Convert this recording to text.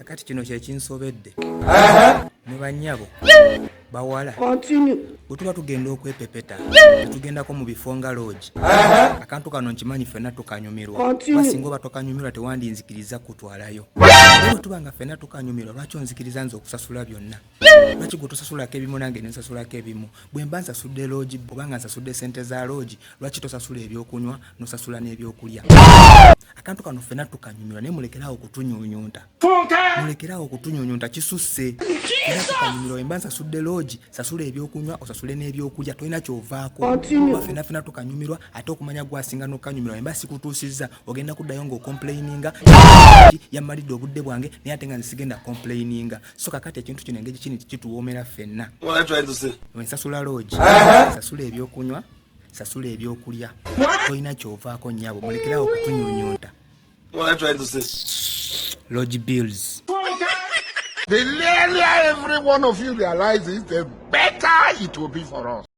Kakati kino kyekinsobedde ne bannyabo bawala, bwe tuba tugenda okwepepeta, tetugendako mu bifo nga loogi. Akantu kano nkimanyi ffenna tukanyumirwa, kuba singa oba tokanyumirwa tewandinzikiriza kutwalayo. Naye bwe tuba nga ffenna tukanyumirwa, lwaki onzikiriza nze okusasula byonna? Lwaki gwe tosasulako ebimu nange nensasulako ebimu? Bwe mba nsasudde loogi oba nga nsasudde sente za loogi, lwaki tosasula ebyokunywa nosasula n'ebyokulya? Akantu kano ffenna tukanyumirwa, naye mulekerawo okutunyunyunta, mulekerawo okutunyunyunta, kisusse. Era tukanyumirwa. Wemba nsasudde loogi, sasula ebyokunywa osasule n'ebyokulya, tolina kyovaako, kuba ffenna ffenna tukanyumirwa. Ate okumanya gwasinga n'okukanyumirwa, wemba sikutuusizza ogenda kuddayo ng'ocomplaininga, yammalidde obudde bwange, naye ate nga nze sigenda complaininga. So kakati ekintu kino engeri kini kituwoomera ffenna. Wensasula loogi, sasula ebyokunywa, sasula ebyokulya, tolina kyovaako nnyabo. Mulekerawo okutunyunyunta. Lodge bills. The earlier every one of you realizes, the better it will be for us.